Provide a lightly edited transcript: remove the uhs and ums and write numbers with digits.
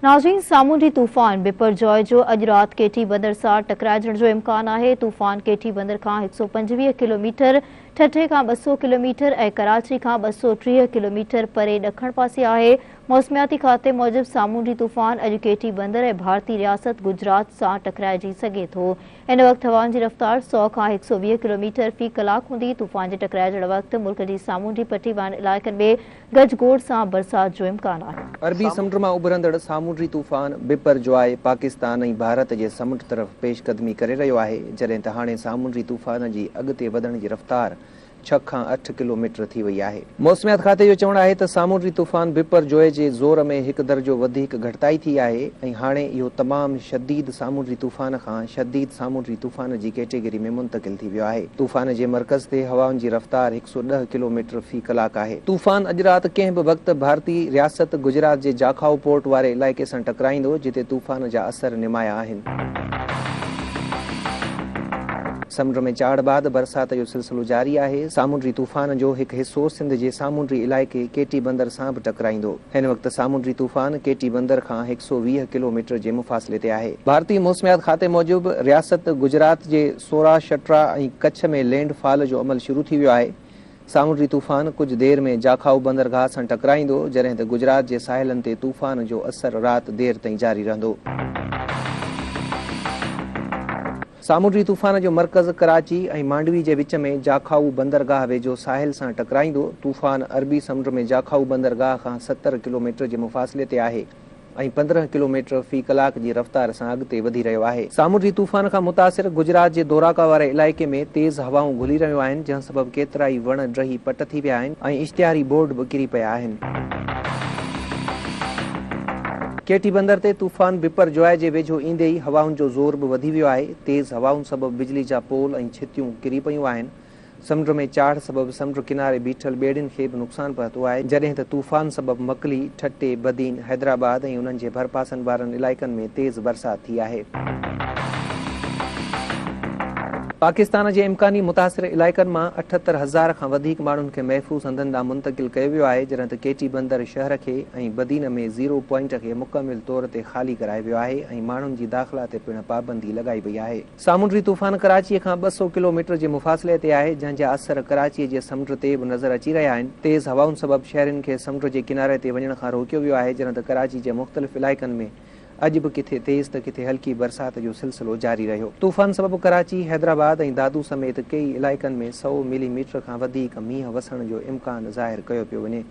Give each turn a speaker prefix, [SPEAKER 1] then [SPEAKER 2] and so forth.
[SPEAKER 1] ناظرين سامونڊي طوفان بپر جوائي جو اڄ رات ڪيٽي بندر سان ٽڪرائجڻ جو امڪان آهي، طوفان ڪيٽي بندر کان 125 ڪلوميٽر، ٺٽي کان 200 ڪلوميٽر ۽ ڪراچي کان 230 ڪلوميٽر پري ڏکڻ پاسي آهي، موسمياتي کاتي موجب سامونڊي طوفان اڄ ڪيٽي بندر ۽ ڀارتي رياست گجرات سان ٽڪرائجي سگهي ٿو. هن وقت هوائن جي رفتار سئو کان 120 ڪلوميٽر في ڪلاڪ هوندي، طوفان جي ٽڪرائجڻ وقت ملڪ جي سامونڊي پٽي وارن علائقن ۾ گجگوڙ سان برسات جو امڪان آهي.
[SPEAKER 2] عربي سمنڊ مان اڀرندڙ سامونڊي طوفان بپر جوائي پاڪستان ۽ ڀارت جي سمنڊ طرف پيش قدمي ڪري رهيو آهي، جڏهن ته هاڻي سامونڊي طوفان جي اڳتي وڌڻ جي رفتار ڇهه کان اٺ ڪلو ميٽر ٿي وئي آهي. موسميات کاتي جو چوڻ آهي ته سامونڊي طوفان بپر جوئي جي زور ۾ هڪ درجو وڌيڪ گهٽتائي ٿي آهي ۽ هاڻي اهو تمام شديد سامونڊي طوفان کان شديد سامونڊي طوفان جي ڪيٽيگري ۾ منتقل ٿي ويو آهي. طوفان جي مرڪز تي هوائن جي رفتار 110 ڪلو ميٽر في ڪلاڪ آهي. طوفان اڄ رات ڪنهن به وقت ڀارتي رياست گجرات جي جاکائو پورٽ واري علائقي سان ٽڪرائيندو جتي طوفان جا اثر نمايان آهن. سمنڊ ۾ چاڙهه بعد برسات جو سلسلو جاري آهي، سامونڊي طوفان جو هڪ حصو سنڌ جي سامونڊي علائقي ڪيٽي بندر سان به ٽڪرائيندو. هن وقت سامونڊي طوفان ڪيٽي بندر کان 120 ڪلو ميٽر جي مفاصلي تي آهي. ڀارتي موسميات کاتي موجب رياست گجرات جي سورا شٽرا ۽ ڪڇ ۾ لينڊ فال جو عمل شروع ٿي ويو آهي. سامونڊي طوفان ڪجهه دير ۾ جاکائو بندرگاهه سان ٽڪرائيندو، جڏهن ته گجرات جي ساحلن تي طوفان جو اثر رات دير تائين جاري رهندو. سامونڊي طوفان جو مرڪز ڪراچي ۽ مانڊوي جي وچ ۾ جاکائو بندرگاهه ويجهو ساحل سان ٽڪرائيندو. طوفان عربي سمنڊ ۾ جاکائو بندرگاهه کان 70 ڪلوميٽر جي مفاصلي تي آهي. ۽ 15 ڪلوميٽر في ڪلاڪ جي رفتار سان اڳتي وڌي رهيو آهي. سامونڊي طوفان کان متاثر گجرات جي دوراڪا واري علائقي ۾ تيز هوائون گهلي رهيون آهن جنهن سبب ڪيترائي وڻ ڊهي پٽ ٿي ويا آهن ۽ اشتهاري بورڊ به ڪري پيا آهن. ڪيٽي بندر تي طوفان بپر جوائي جي ويجهو ايندي ئي هوائن جو زور به وڌي ويو آهي، تيز هوائن سبب بجلي جا پول ۽ ڇتيون ڪري پيون آهن. سمنڊ ۾ چاڙهه سبب سمنڊ ڪناري بيٺل ٻيڙين کي به نقصان پهتو آهي، جڏهن ته طوفان سبب مڪلي، ٺٽي، بدين، حيدرآباد ۽ انهن جي ڀرپاسن وارن علائقن ۾ تيز برسات ٿي آهي. پاڪستان جي امڪاني متاثر علائقن مان 78 هزار کان وڌيڪ ماڻهن کي محفوظ هنڌن ڏانهن منتقل ڪيو ويو آهي، جڏهن ته ڪيٽي بندر شهر کي ۽ بدين ۾ زيرو پوائنٽ کي مڪمل طور تي خالي ڪرايو ويو آهي ۽ ماڻهن جي داخلا تي پڻ پابندي لڳائي وئي آهي. سامونڊي طوفان ڪراچيء کان 200 ڪلو ميٽر جي مفاصلي تي آهي، جنهن جا اثر ڪراچيء جي سمنڊ تي به نظر اچي رهيا آهن. تيز هوائن سبب شهرين کي سمنڊ جي ڪناري تي وڃڻ کان روڪيو ويو آهي، جڏهن ته ڪراچي جي مختلف علائقن ۾ اڄ به ڪٿي تيز ته ڪٿي هلڪي برسات جو سلسلو جاري رهيو. طوفان سبب ڪراچي، حيدرآباد ۽ دادو سميت ڪيئي علائقن ۾ سئو ملي ميٽر کان وڌيڪ مينهن وسڻ جو امڪان ظاهر ڪيو پيو وڃي.